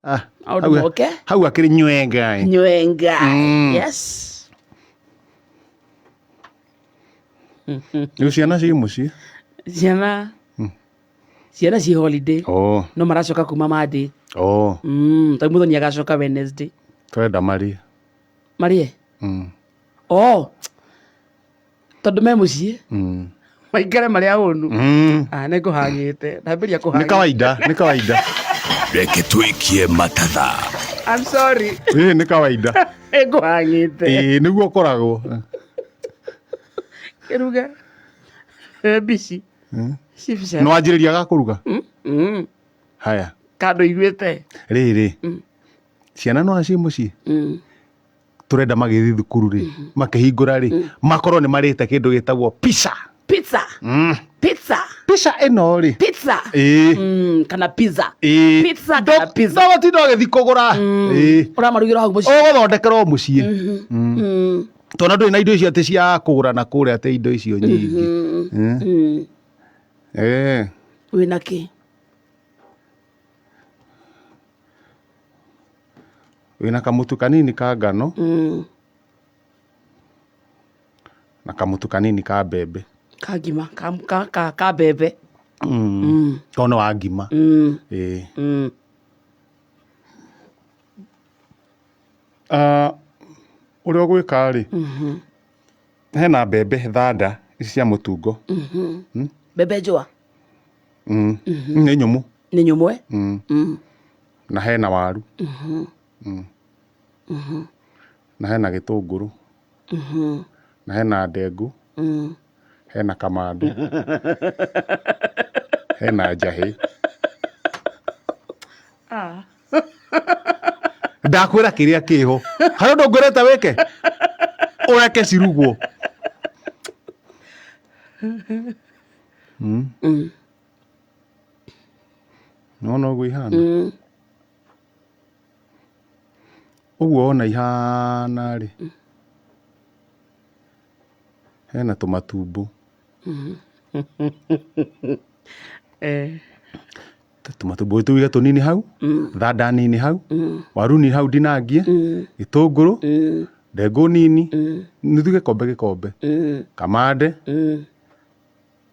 Ah, Maũndũ moke. Hau akĩrĩ nywenga. Nywenga. Yes. Rĩu ciana ciĩ mũciĩ? Ciana ciana ciĩ holiday. Oh. No maracoka kuma Monday. Oh. Tondũ Muthoni agacoka Wednesday. Tũrenda marĩe. Marĩe? Oh. Tondũ me mũciĩ. Maikare marĩ ahũnu. Ah, nĩ ngũhang'ĩte. Ndambĩrĩria Nĩ kũhang'a. kawaida, nĩ kawaida. Reke tũikie matatha. I'm sorry. Ĩĩ nĩ kawaida. Nĩ ngũhang'ĩte. Ĩĩ nĩguo ũkoragwo. Kĩruga. Mbici. Cibica. Nĩ wanjĩrĩria ga kũruga? Haya. Kando iguĩte. Rĩrĩ. Ciana no ciĩ mũciĩ? Tũrenda magĩthiĩ thukuru rĩ, makĩhingũra rĩ, makorwo nĩ marĩte kĩndũ gĩtagwo pizza. Pizza. Pizza. Pizza ĩno rĩ. Pizza. Ĩĩ. Kana pizza. Ĩĩ. Pizza kana pizza. Ndũgũtinda ũgĩthiĩ kũgũra. Ĩĩ. Ũramarugĩra hau mũciĩ. Ũgũthondekerwo mũciĩ. Tondũ ndũrĩ na indo icio atĩ cia kũgũra na kũrĩa atĩ indo icio nyingĩ. Ĩĩ. Wĩna kĩ? Wĩna kamũtu kanini ka ngano na kamũtu kanini ka mbembe. Ka ngima, ka, ka, ka, ka mbembe. Tondũ nĩ wa ngima. Ĩĩ. Ah, ũrĩa ũgwĩka rĩ, hena mbembe thanda ici cia mũtungo. Mbembe njũa? Nĩ nyũmũ. Nĩ nyũmũ eh? Na hena waru. Na hena gĩtũngũrũ. Na hena ndengũ. Hena kamande. Hena njahĩ. Ndakwĩra kĩrĩa kĩho. Harĩ ũndũ ngwĩrĩte wĩke? Ũreke cirugwo. Nĩwona ũguo ihana? Ũguo wona ihana rĩ, hena tũmatumbo. Tũmatumbo tũige tũnini hau, thanda nini hau, waru nini hau ndinangie, gĩtũngũrũ, ndengũ nini, nuthu gĩkombe gĩkombe, kamande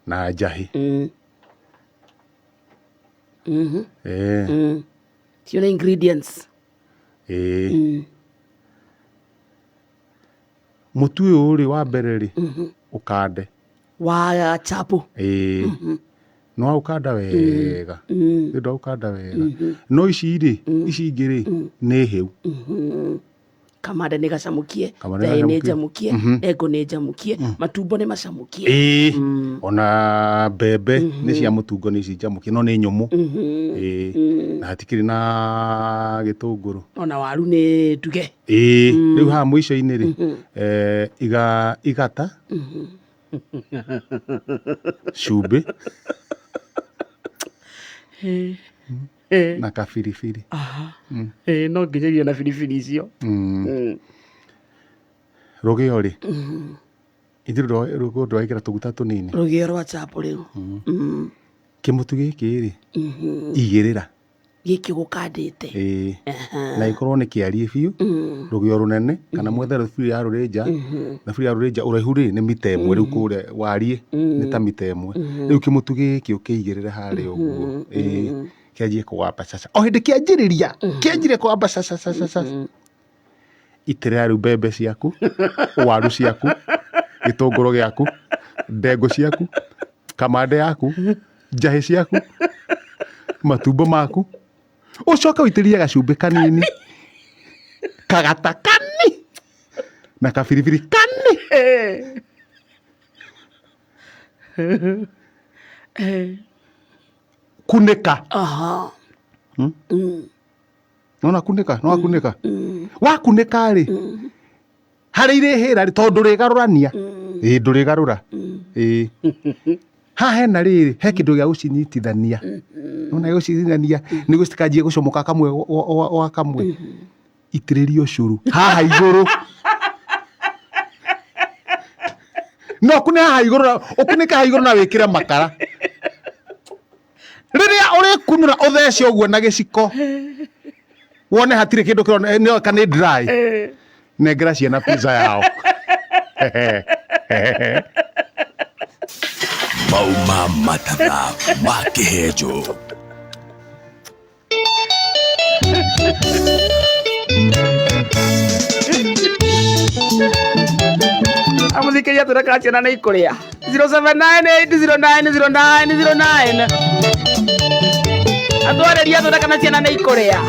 na njahĩ. Ĩĩ. Icio nĩ ingredients. Ĩĩ. Mũtu ũyũ rĩ wa mbere rĩ, ũkande. Wa chapo. Ĩĩ. Nĩ waũkanda wega. Nĩ ũndũ waũkanda wega. No ici rĩ, ici ingĩ rĩ, nĩ hĩu. Kamande nĩ gacamũkie, Kamande njahĩ nĩ gacamũkie. njamũkie, ndengũ nĩ njamũkie, matumbo nĩ macamũkie. Ĩĩ. Ona mbembe nĩ cia mũtungo nĩ ici njamũkie no nĩ nyũmũ. Ĩĩ. Na hatikĩrĩ na gĩtũngũrũ. Ona waru nĩ nduge. Ĩĩ. Rĩu haha mũico-inĩ rĩ, iga igata, cumbĩ na kabiribiri. Ĩĩ, no nginya irio na biribiri icio. Rũgĩo rĩ, ithuĩ rũgĩo ndwagĩkĩra tũguta tũnini. Rũgĩo rwa chapo rĩu. Kĩmũtu gĩkĩ rĩ, igĩrĩra. Gĩkĩ ũgũkandĩte. Ĩĩ. Na gĩkorwo nĩ kĩariĩ biũ, rũgĩo rũnene, kana mwethe thaburia ya rũrĩnja, thaburia ya rũrĩnja ũraihu rĩ nĩ mita ĩmwe rĩu kũrĩa wariĩ nĩ ta mita ĩmwe. Rĩu kĩmũtu gĩkĩ ũkĩigĩrĩre harĩa ũguo. Ĩĩ. Kĩanjie kũgamba caca. O hĩndĩ kĩanjĩrĩria, kĩanjire kũgamba caca caca caca. Itĩrĩra rĩu mbembe ciaku, waru ciaku, gĩtũngũrũ gĩaku, ndengũ ciaku, kamande yaku, njahĩ ciaku, matumbo maku, ũcoke ũitĩrĩrie gacumbĩ kanini, kagata kani, na kabiribiri kani. Kunĩka. Nona kunĩka, no wakunĩka. Wakunĩka rĩ, harĩa irĩhĩra rĩ, tondũ ndũrĩgarũrania. Ĩĩ ndũrĩgarũra. Ĩĩ. Haha hena rĩrĩ, he kĩndũ gĩa gũcinyitithania. Nona gĩa gũcinyitithania nĩguo citikanjie gũcomoka kamwe gwa kamwe. Itĩrĩria ũcũrũ haha igũrũ. No ũkunĩke haha igũrũ, ũkunĩke haha igũrũ na wĩkĩre makara. Rĩrĩa ũrĩkunũra ũthece ũguo na gĩciko. Wone hatirĩ kĩndũ kĩrona nĩ kana nĩ dry. Nengera ciana pizza yao. Mauma matatha ma kĩhenjo. Amũthikĩria tũreka ciana nĩ ikũrĩa. 0798090909. Atwarĩria tũreka na ciana nĩ ikũrĩa.